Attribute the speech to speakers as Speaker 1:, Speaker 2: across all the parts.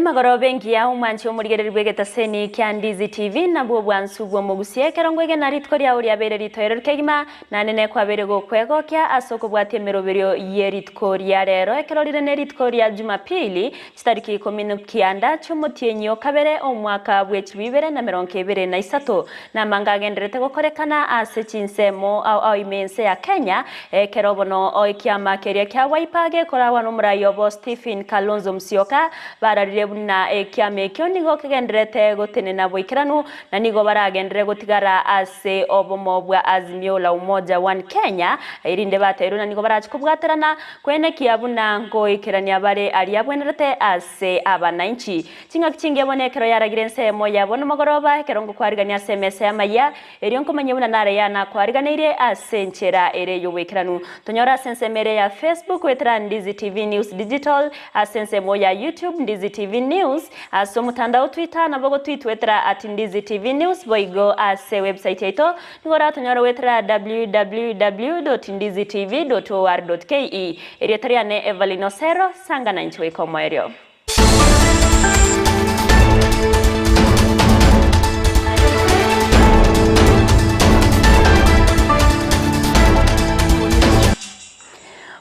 Speaker 1: Emagoroba engiya omwanche omorigereria bw'egetaseni kia Ndizi TV nabwo obwansu bw'omogusia ekero nkwegena rituko riao riabeire ritoereru kegima naende nekwabeire gokwegokia ase okobwatia emeroberio ye rituko ria rero ekero rire ne rituko ria Jumapili chitariki ikomi na kianda chi'omotienyi o kabere omwaka bwe chilifu ibere na emerongo ebere na isato. Namanga agendererete gokorekana ase chinsemo ao ao ime ense ya Kenya, ekero bono ekiama keria kia Wiper gekoragwa nomorai obo Stephen Kalonzo Musyoka bararire buna ekiama ekio nigo kegendererete gotenena boikeranu na nigo baragenderere gotigara ase obomo bwa Azimio la Umoja One Kenya erinde bateirwe na nigo barache kobwaterana kwenekia buna ngoikerania bare aria abwenerete ase abanainchi. Chingaki chingiya bono ekero yaragire ensemo yabo nomogoroba, ekero ngokwarigania ase emesa y'amayia, erio nkomanyie buna nare yanakwariganeirie ase enchera ere y'oboikeranu. Tonyore ase ensemo ere ya Facebook goetera Ndizi TV News Digital, ase ensemo ya YouTube Ndizi TV News, ase omotandao Twitter nabo gotwitwetera at Ndizi TV News boigo ase website yaito nigo oratonyore goetera www dot ndizitv dot or dot ke. Erieta riane Evelyn Osero, sangana inche goika omoerio.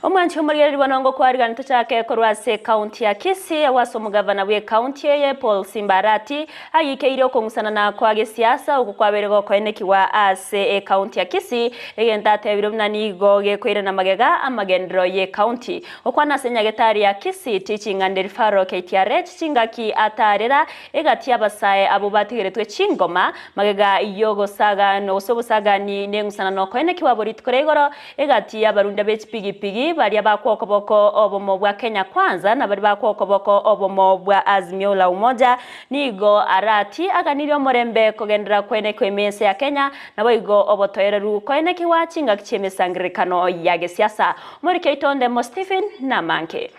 Speaker 1: Omwanchi omorigereria bono ngokwarigani tochake korwa ase ekaunti ya Kisii agwo ase omogavana bw'ekaunti eye Paul Simba Arati agikeire okong'usanana kwa gesiasa okwo kwabeire gokoenekigwa ase ekaunti ya Kisii egento atebire buna nigo gekoirana magega amagenderero y'ekaunti. Gokwana ase nyagetari ya Kisii Teaching and Referral KTRH chingaki ataarera egati y'abasae abwo batigeretwe chingoma magega y'ogosaga gose obosagani neng'usanano koenekiwa bo rituko ria igoro egati y'abarunda be chipigipigi baria bakwa okoboko obomo bwa Kenya Kwanza na baria bakwa okoboko obomo bwa Azimio la Umoja nigo arati aganirie omorembe kogenderera koenekwa ime ense ya Kenya naboigo obotoereru koenekiwa chingaki chi'emesangererekano ya gesiasa. Omoriki oito Ndemo Stephen namange.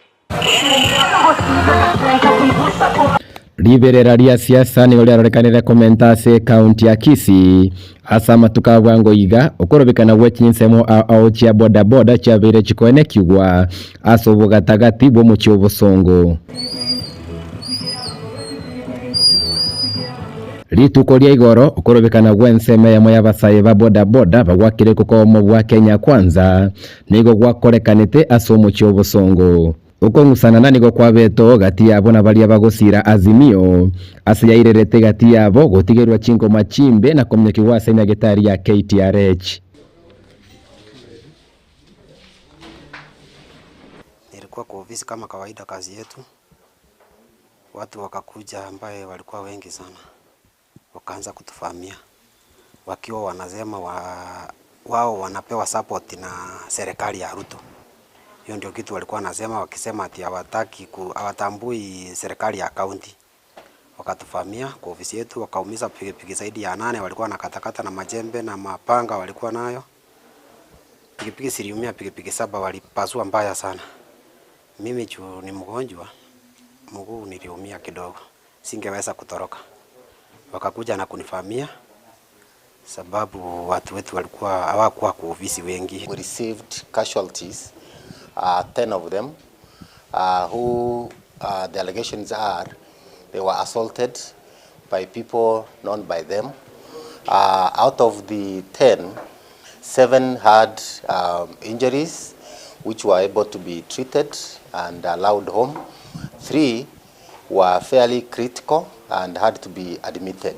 Speaker 2: Riberera ria siasa nigo riarorekanire komenta ase ekaunti ya Kisii ase amatuko a bwango iga, okorobekana gwe chinsemo ao ao chia boda boda chiabeire chikoenekigwa ase obogatagati bw'omochie obosongo. Rituko ria igoro, okorobekana gw'ensemo eyemo y'abasae ba boda boda bagwakire kokomo bwa Kenya Kwanza nigo gwakorekanete ase omochie obosongo. Okong'usanana nigo kwabete oo gati yabo na baria bagosiira Azimio, ase yairerete gati yabo gotigerwa chingoma chimbe na kominyokigwa ase enyagetari ya KTRH.
Speaker 3: Nilikuwa kwa ofisi kama kawaida kazi yetu, watu wakakuja ambaye walikuwa wengi sana, wakaanza kutuvamia wakiwa wanasema wa, wao wanapewa support na serikali ya Ruto. Hiyo ndio kitu walikuwa wanasema, wakisema ati hawataki hawatambui serikali ya kaunti. Wakatuvamia kwa ofisi yetu, wakaumiza pikipiki zaidi ya nane, walikuwa wanakatakata na majembe na mapanga walikuwa nayo. Pikipiki ziliumia pikipiki saba, walipasua mbaya sana. Mimi juu ni mgonjwa, mguu niliumia kidogo, singeweza kutoroka. Wakakuja na kunivamia sababu watu wetu walikuwa hawakuwa kwa ofisi wengi.
Speaker 4: We received casualties, 10 of them, who the allegations are they were assaulted by people known by them. Out of the 10, 7 had injuries which were able to be treated and allowed home. 3 were fairly critical and had to be admitted.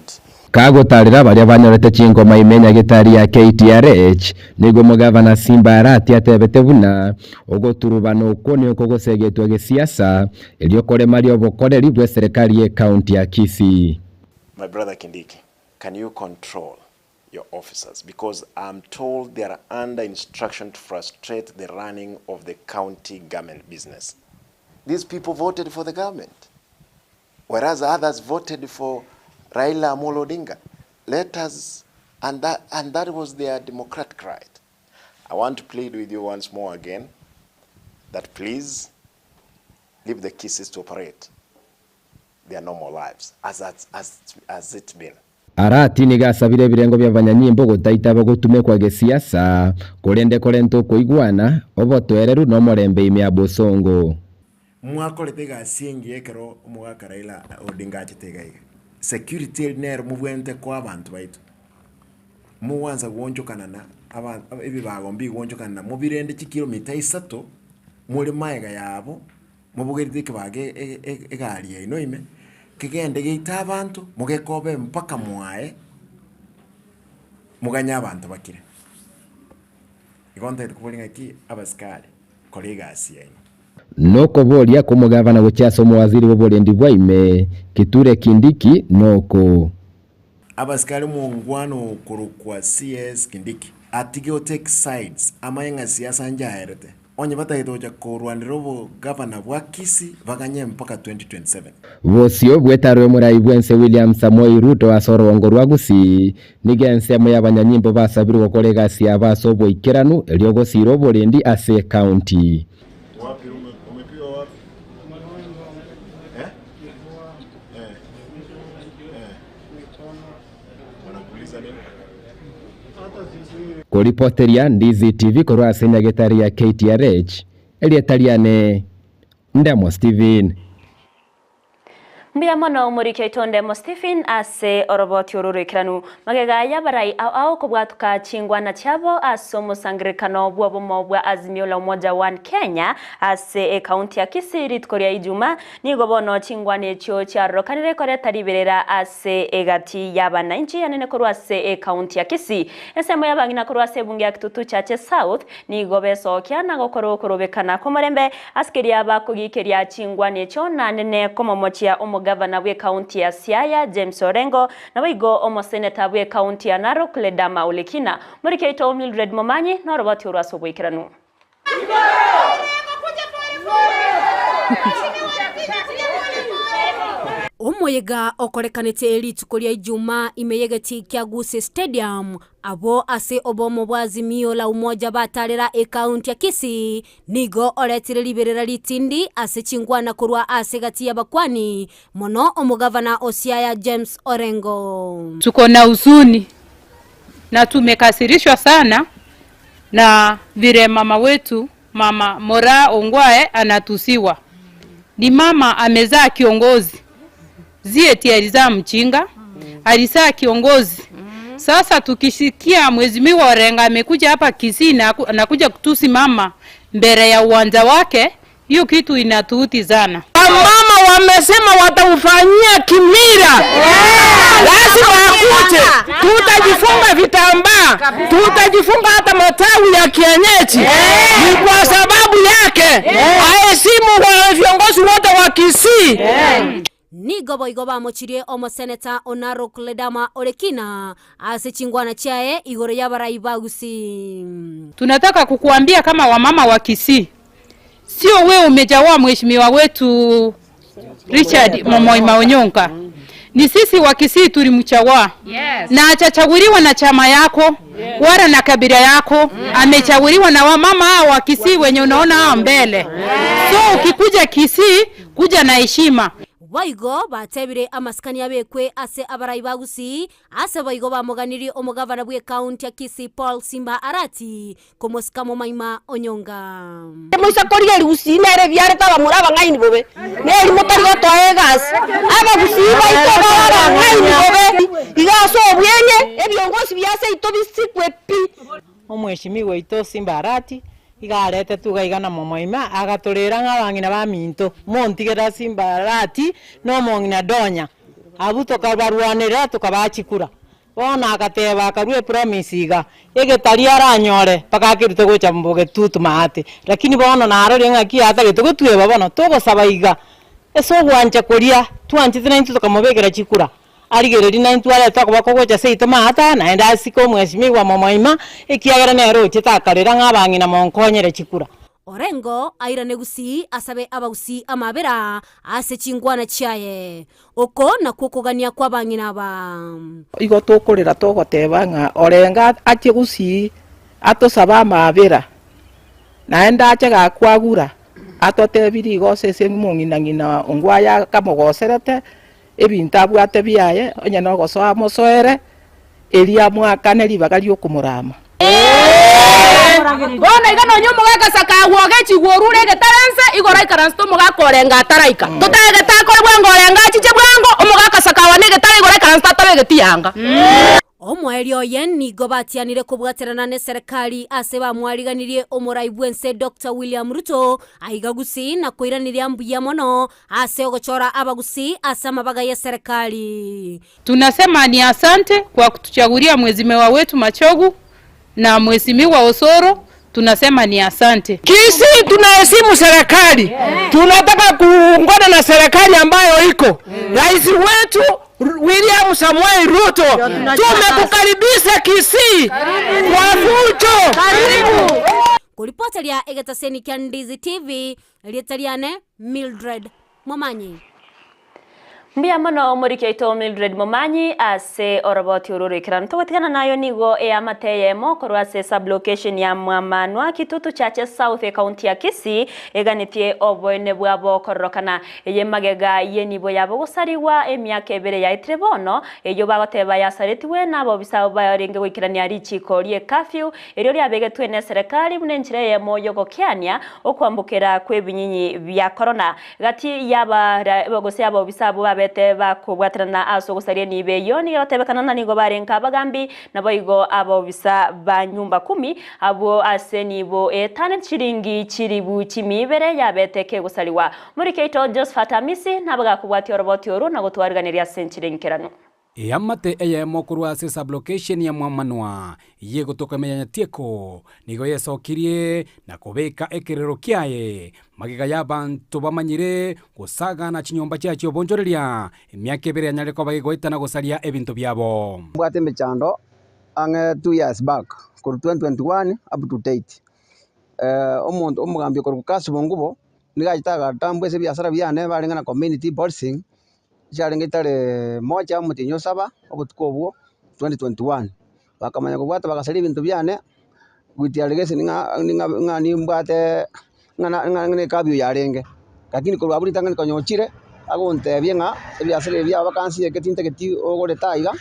Speaker 2: Kagotarera baria banyorete chingoma ime nyagetari ya KTRH, nigo omogavana Simba Arati atebete buna ogoturubana okwo nigo kogosegetwa gesiasa erio koremaria obokoreri bw'eserekari y'ecounty ya Kisii.
Speaker 5: My brother Kindiki, can you control your officers because I'm told they are under instruction to frustrate the running of the county government business. These people voted for the government, whereas others voted for Raila Amolo Odinga. Let us, and that, and that was their democratic right. I want to plead with you once more again that please leave the cases to operate their normal lives as, as, as, as it's been.
Speaker 2: Arati nigo asabire ebirengo bi'abanyanyimbo gotaitaba gotumekwa gesiasa, korende korenta okoigwana, obotoereru na omorembe ime ya bosongo.
Speaker 6: Mwakorete egasi engiya ekero omogaka Raila Odinga achete iga iga. Security eri nero mobwenerete koa abanto baito. Mogwansa goonchokana na aba ebibago mbigoonchokana na mobirende chikilomita isato, more maega yabo, mobogerete ekebago egari yaino ime, kegende geite abanto, mogekobe mpaka mwaye, moganye abanto bakire. Igo ntagete koboria ng'aki abasikari, kora egasi yaino.
Speaker 2: Nokoboria kw'omogavana gochia ase omowaziri bw'oborendi bwa ime, Kithure Kindiki, noko.
Speaker 6: Abasikari omongwana okorokwa CS Kindiki atige o take sides amanye ng'a siasa njaerete. Onye batagete gocha korwanera obogavana bwa Kisii baganye mpaka 2027.
Speaker 2: Bosio bw'etaro y'omorai bw'ense William Samoei Ruto ase orogongo rwa Gusii, nigo ensemo y'abanyanyimbo basabirwe gokora egasi yabo ase oboikeranu erio gosiira oborendi ase ekaunti. Koripoteria Ndizi TV korwa ase nyagetari ya KTRH, erieta riane Ndemo Stephen.
Speaker 1: Mbuya mono omoriki oito Ndemo Stephen ase oroboti oro roikeranu. Magega y'abarai ao ao kobwatuka chingwana chiabo ase omosangererekano bw'obomo bwa Azimio la Umoja One Kenya ase ekaunti ya Kisii rituko ria Ijuma, Nigo bono chingwana echio chiarorokanire koreta riberera ase egati y'abanainchi anene korwa ase ekaunti ya Kisii. Ensemo y'abang'ina korwa ase ebunge ya Kitutu Chache South nigo besokia na gokora okorobekana kw'omorembe ase keria bakogikeria chingwana echio na anene komomochia omogavana bw'ekaunti ya Siaya James Orengo naboigo omoseneta bw'ekaunti ya Narok Ledama Olekina. Moriki oito Mildred Momanyi noroboti orwo ase oboikeranu.
Speaker 7: Omoyega okorekanete rituko ria Ijumaa ime y'egetii kia Gusii Stadium, abwo ase obomo bwa Azimio la Umoja batarera ekaunti ya Kisii, nigo oretire riberera ritindi ase chingwana korwa ase egati y'abakwani, mono omogavana o Siaya James Orengo.
Speaker 8: Tuko na huzuni na tumekasirishwa sana na vile mama wetu mama Moraa Ongwae anatusiwa. Ni mama amezaa kiongozi, si eti alizaa mjinga, alizaa kiongozi. Sasa tukisikia Mheshimiwa Orengo amekuja hapa Kisii na anakuja kutusi mama mbele ya uwanja wake, hiyo kitu inatuudhi sana.
Speaker 9: Wamama wamesema wataufanyia kimila, lazima akuje. Tutajifunga vitambaa, tutajifunga hata matawi ya kienyeji. Ni kwa sababu yake aheshimu wa viongozi wote wa Kisii.
Speaker 7: Nigo boigo bamochirie omoseneta o Narok Ledama Olekina ase chingwana chiaye igoro y'abarai ba Gusii.
Speaker 8: Tunataka kukuambia kama wamama wa Kisii, sio we umejawa mheshimiwa wetu Richard Momoima Onyonka, ni sisi wa Kisii tulimchagua. Yes. Na hajachaguliwa na chama yako. Yes. Wala na kabila yako. Amechaguliwa na wamama hao wa Kisii wenye unaona hao mbele. Yes. So ukikuja Kisii kuja na heshima.
Speaker 7: Boigo batebire amasikani abekwe ase abarai ba Gusii, ase boigo bamoganirie omogavana bw'ekaunti ya Kisii Paul Simba Arati komosika momaima Onyonga.
Speaker 10: Moise korigereria Gusii nere ebiarete abamura abang'aini bobe, neri motari gotoa egasi. Abagusii baito babe abang'aini bobe, iga ase obweng'e, ebiongosi bia seito bisikwe pi.
Speaker 11: Omweshimiwa oito Simba Arati iga aretetwe iga iga na momoima, agatorera ng'a abang'ina baminto, montigere Simba Arati na omong'ina Donya, abwo tokabarwanerera tokabaa chikura. Bono agateba akarua epromise iga, egetari aranyore mpaka akerute gocha bogetutu maate. Lakini bono narorire ng'aki atagete gotweba bono, togosaba iga, ase ogwancha koria twanchete naintwe tokamobekera chikura, arigererie naintwe arete okoboko gocha seito maate aya, naende asike omwesimigwa momoima, ekiagera nere ochete akarera ng'a abang'ina monkonyere chikura.
Speaker 7: Orengo airane gusii asabe abagusii amabera ase chingwana chiaye. Oko nakwo okogania kw'abang'ina aba.
Speaker 12: Igo tokorera togoteba ng'a orenge achie gusii atosabe amaabera, naende ache gakwagura atotebi rigoso ase omong'ina ng'ina ongwaye akamogoserete ebinto abwate biaye, onye nogosoa amosoere, erio amoakane ribaga ri'okomorama.
Speaker 9: Bono iga nonya omogaka Sakawa ogechigwa orure egetare nse, igoro aikaransete omogaka Orenga ataraika. Totagete akore bwango Orenga achiche bwango, omogaka Sakawa na egetare igoro aikaransete atabegeti yanga.
Speaker 7: Omoerio oye nigo batianire kobwaterana neserekari ase bamwariganirie omorai bw'ense Doctor William Ruto aiga Gusii na koiraneria mbuya mono ase ogochora abagusii ase amabaga y'eserekari.
Speaker 8: Tunasema ni asante kwa kutuchagulia mheshimiwa wetu Machogu na mheshimiwa Osoro, tunasema ni asante.
Speaker 9: Kisii tunaheshimu serikali, tunataka kuungana na serikali ambayo iko. Rais wetu William Samoei Ruto, tumekukaribisha Kisii kwa fujo.
Speaker 7: Koripoteria egetaseni kia Ndizi TV, erieta riane Mildred Momanyi.
Speaker 1: Mbuya mono omoriki oito Mildred Momanyi ase oroboti oro oroikeranu. Togotigana nayo nigo eamate eyemo korwa ase sub-location ya Mwamanwa, Kitutu Chache South, ecounty ya Kisii, eganetie oboene bwabo kororokana. Eye magega y'enibo yabo gosarigwa emiaka ebere yaetire bono, eyio bagoteba yasaretigwe nabobisa abo barenge goikerania richiiko rie curfew, erio riabegetwe neserekari buna enchera eyemo y'ogokeania okwambokera kw'ebinyinyi bia korona. Gati y'abara gose abobisa abwo babete bakobwaterana ase ogosaria enibo eyio, nigo egotebekana ng'a nigo barenge abagambi, naboigo abobisa ba nyumba kumi, abwo ase enibo eetaneti chiringi chilifu chimia ibere yabete kegosarigwa. Morike oito Josephat Amisi nabagakobwatia oroboti orwo na gotwariganeria ase enchera enkeranu.
Speaker 13: Eamate eyemo korwa ase sublocation ya Mwamanwa y'egotoka ime ya Nyatieko nigo yesokirie na kobeka ekerero kiaye magega y'abanto bamanyire gosagana chinyomba chiaye chi'obonchoreria emiaka ebere yanyarire koba gegoetana gosaria ebinto biabo.
Speaker 14: Mbwate emechando ang'e 2 years back korwa 2021 up to date. Omonto omogambi okorokwa Kassim Ongubo nigo achete agatambua ase ebiasara biane barenge na community policing. Chiarenge chitare moja omotienyi o saba, obotuko obwo 2021. Bakamanya kobwata bagasaria ebinto biane, with allegation ng'a ng'a ng'a nimbwate ng'a na ng'a ne curfew yarenge. Lakini korwa abwo ritang'ani konya ochire, agontebia ng'a ebiasara ebi biabo bakansieke tintageti ogorete aiga,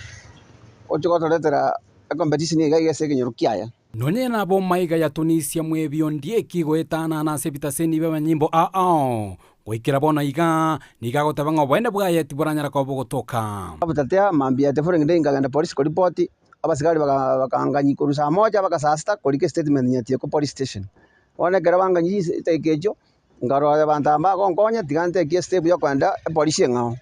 Speaker 14: oche gotoretera ecompetition iga iga ase ekenyoro kiaye.
Speaker 13: Nonye nabo maiga ya Tunisia mwebio ndieki goetanana ase ebitaseni bi'abanyimbo ao, goikera bono iga, nigo agoteba ng'a oboene bwaye tiboranyara koba bogotoka.
Speaker 14: Abutatea mambia the following day nkagenda polisi koripoti, abasigari bakanganyia korwa saa moja mpaka saa sita korika estatement nyatieko police station. Bono ekero banganyia chidakika echio, Nkarora abanto aba bagonkonya, tiga ntekie estep y'okoenda epolisi eng'ao.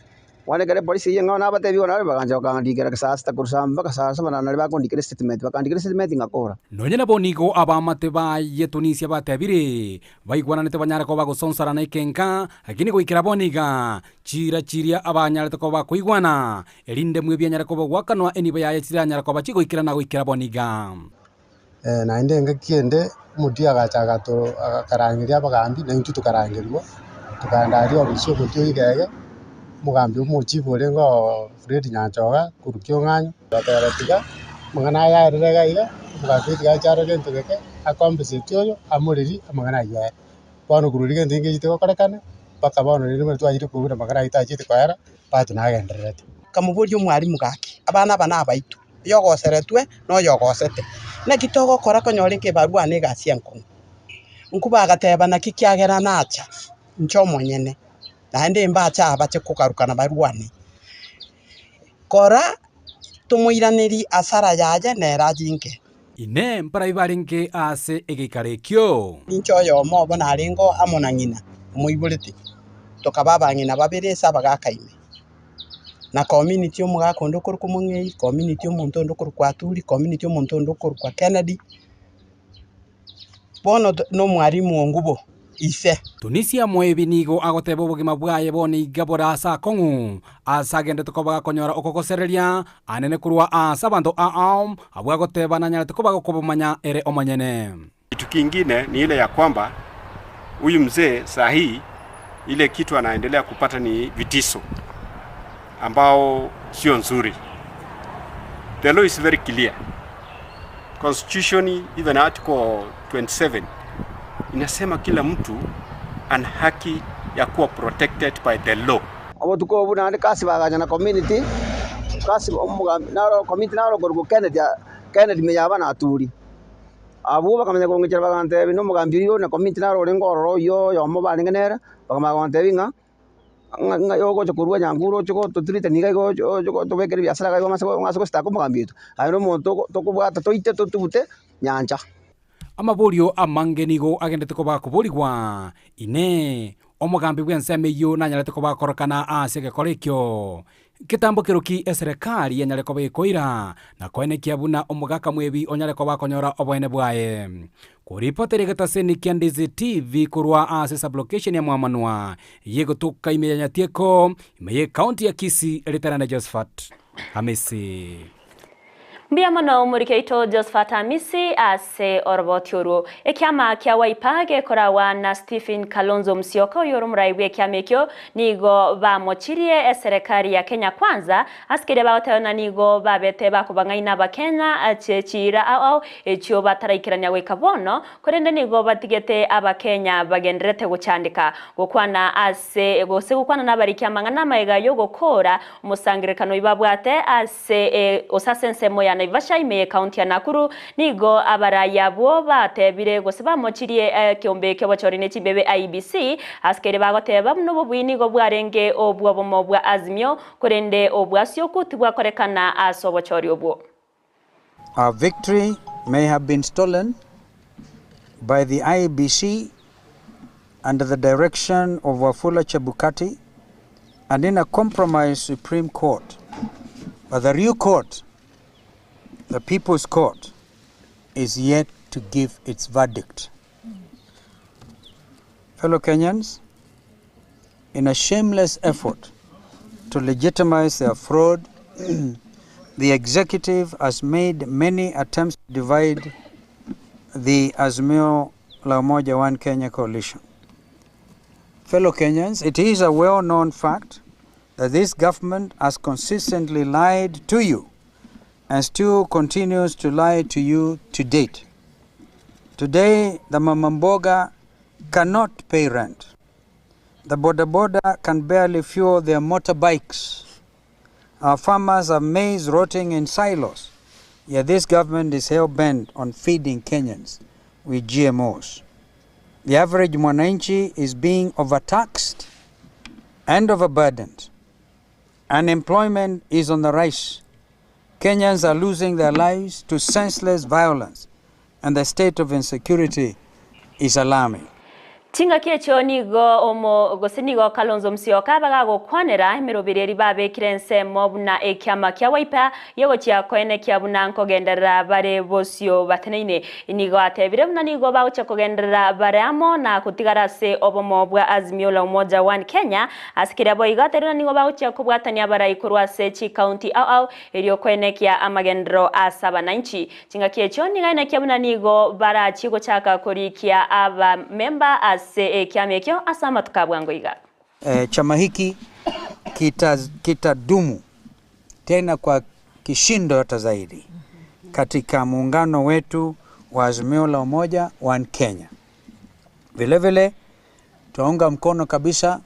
Speaker 14: Bono ekero epolisi eyio eng'ao nabatebia igo naro bagancha bakandikera saa sita korwa saa mpaka saa saba nario bakondikera estatement, bakandikera estatement ngakora.
Speaker 13: Nonya nabo nigo abaamate baye Tunisia batebire, baigwananete banyare koba bagosonsarana ekenka, lakini goikera bono iga, chiira chiria abanyarete koba bakoigwana, erinde mwebi anyare koba ogoakanwa enibo yaye chiranyare koba chigoikerana goikera bono iga.
Speaker 15: Naende engaki ende, omotiyi agacha agato akarangeria abagambi, na intwe tokarangerigwa, tokaenda aria obisi omotiyi oyo igege, omogambi omochifu orenge oo Fred Nyanchoga korwa Kiong'anyo, agateba tiga amang'ana aya aerire iga iga, omogambi oyo tiga ache arore gento geke, akompensate oyo, amorerie amang'ana aywo aere. Bono korwa riria gento geke getogokorekana, mpaka bono rende buna twachire kobua amang'ana aywo tacheti koera, bado nagendererete.
Speaker 16: Nkamoboria omwalimu gaki, abana aba nabaito, oyogoseretwe na oyogosete, naki togokora konyora ekebarua na egasi enkong'u? Nkuba agateba, Naki kiagera nacha inche omonyene, naende mbache aa bache kogarukana barwane. Kora tomoiranerie asara yaye nere ajinke.
Speaker 13: Inee! Mbarabwo barenge aase egeikaro ekio?
Speaker 16: Inche oyomo obo narengeo amo na ng'ina omoiborete, tokaba abang'ina babere ase abagaaka ime. Na community omogaka onde okorokwa Omong'ei, community omonto onde okorokwa Aturi, community omonto onde okorokwa Kennedy, bono na omwalimu o Ngubo ise.
Speaker 13: Tunisia Moebi nigo agoteba obogima bwaye bono iga bore ase akong'u, ase agendete koba gakonyora okogosereria anene korwa aase abanto ao, abwo agoteba nanyarete koba gokobomanya ere omonyene.
Speaker 17: Kitu kingine ni ile ya kwamba huyu mzee saa hii ile kitu anaendelea kupata ni vitiso ambao sio nzuri. The law is very clear. Constitution even article 27 inasema kila mtu ana haki ya kuwa protected by the law.
Speaker 14: Obotuko obwo naende kasi bagacha na community, kasi omogambi naro community naro okorokwa Kennedy Kennedy Meyaba na Aturi. Abwo bakamanya kong'ichera bagantebia, na omogambi oyio na committee naro orenge ororo oyio oyomo barenge nere, bakamanya gontebia ng'a ng'a ng'a ogocha korwa Nyankuru oche gototirita niga iga oche oche gotobekera ebiasara iga igo ase gositaka omogambi oito. Aye nomonto ogo tokobwata toite totugute nyancha.
Speaker 13: Amaborio amange nigo agendete koba akoborigwa, Inee! Omogambi bw'ensemo eyio nanyarete koba akorokana ase egekora ekio? Nketambo keroki eserekari enyare koba ekoira, na koenekia buna omogaka mwebi onyare koba akonyora oboene bwaye? Koripotera egetaseni kia Ndizi TV korwa ase sublocation ya Mwamanwa, y'egotoka ime ya Nyatieko, ime y'ecounty ya Kisii, Eritaranda Josephat Hamisi.
Speaker 1: Mbuya mono omoriki oito Josephat Amisi ase oroboti orwo. Ekiama kia Wiper gekoragwa na Stephen Kalonzo Musyoka oyore omorai bw'ekiama ekio nigo bamochirie eserekari ya Kenya Kwanza ase keria bagoteba buna nigo babete bakobang'aina abakenya chiira ao ao echio bataraikerania goika bono korende nigo batigete abakenya bagendererete gochandeka gokwana ase gose gokwana nabariki amang'ana amaiga yogokoora omosangererekano oyio babwate ase Ase gose ase ensemo ya Naivasha ime y'Ekaunti ya Nakuru, nigo abarai abwo batebire gose bamochirie ekeombe ki'obochori ne chimbebe IEBC ase keria bagoteba buna obobui nigo bwarenge obw'obomo bwa Azimio korende obwasioku tibwakorekana ase obochori obwo.
Speaker 18: Our victory may have been stolen by the IEBC under the direction of Wafula Chebukati and in a compromised Supreme Court. But the real court, the People's Court, is yet to give its verdict. Fellow Kenyans, in a shameless effort to legitimize their fraud, the executive has made many attempts to divide the Azimio La Umoja One Kenya coalition. Fellow Kenyans, it is a well known fact that this government has consistently lied to you and still continues to lie to you to date. Today, the Mamamboga cannot pay rent. The boda boda can barely fuel their motorbikes. Our farmers have maize rotting in silos. Yet this government is hell bent on feeding Kenyans with GMOs. The average mwananchi is being overtaxed and overburdened. Unemployment is on the rise. Kenyans are losing their lives to senseless violence, and the state of insecurity is alarming.
Speaker 1: Chingaki echio nigo omo gose nigo Kalonzo Musyoka bagagokwanera emeroberi eria babekire ensemo buna ekiama kia Wiper y'ogochia koenekia buna nkogenderera bare bosio bateneine. Nigo atebire buna nigo bagochia kogenderera bare amo na gotigara ase obomo bwa Azimio la Umoja One Kenya ase keria boigo atebire buna nigo bagochia kobwatania abarai korwa ase chikaunti ao ao erio koenekia amagenderero ase abananchi. Chingaki echio nigo aenekia buna nigo barachie gochaka korikia abamemba ase ekiama ekio ase amatuko a bwango iga.
Speaker 18: Chama hiki kitadumu tena kwa kishindo hata zaidi katika muungano wetu wa Azimio la Umoja One Kenya. Vile vile twaunga mkono kabisa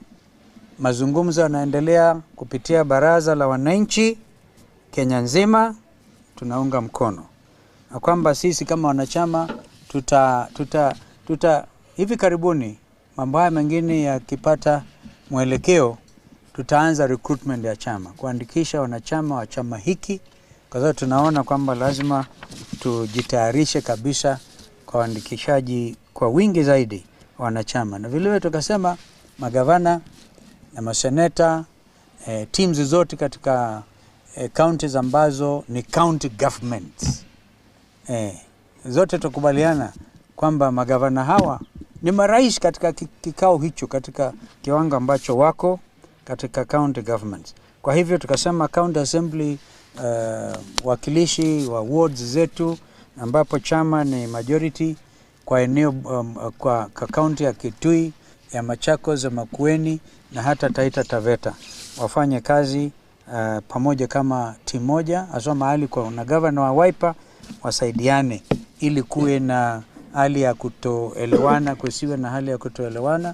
Speaker 18: mazungumzo yanaendelea kupitia baraza la wananchi Kenya nzima, tunaunga mkono na kwamba sisi kama wanachama tuta, tuta, tuta hivi karibuni mambo haya mengine yakipata mwelekeo, tutaanza recruitment ya chama, kuandikisha wanachama wa chama hiki, kwa sababu tunaona kwamba lazima tujitayarishe kabisa kwa uandikishaji kwa wingi zaidi wanachama, na vilevile tukasema magavana na maseneta eh, teams zote katika eh, counties ambazo ni county governments eh, zote tukubaliana kwamba magavana hawa ni marais katika kikao hicho, katika kiwango ambacho wako katika county governments. Kwa hivyo tukasema county assembly uh, wakilishi wa wards zetu ambapo chama ni majority kwa eneo um, kwa, kwa county ya Kitui ya Machakos ya Makueni na hata Taita Taveta wafanye kazi uh, pamoja kama timu moja, haswa mahali kwa na gavana wa Wiper wasaidiane ili kuwe na hali ya kutoelewana, kusiwe na hali ya kutoelewana.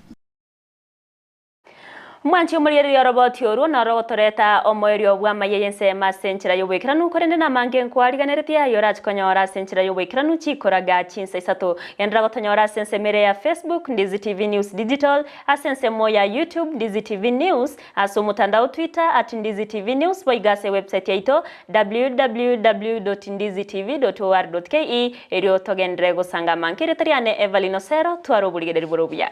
Speaker 1: Mwanche omorigereria oroboti orwo noro ogotoreta omoerio bw'amaiya y'ensemo ase enchera y'oboikeranu, korende namange nkwariganeretie aye orache konyora ase enchera y'oboikeranu chikoraga chinsa isato. Genderera gotonyora ase ensemo ere ya Facebook, Ndizi TV News Digital, ase ensemo ya YouTube, Ndizi TV News, ase omotandao Twitter, at Ndizi TV News, boigo ase ewebsite yaito, www.ndizitv.or.ke, erio togenderere gosanga amange. Erieta riane Evelyn Osero, twara oborigereria bore obuya.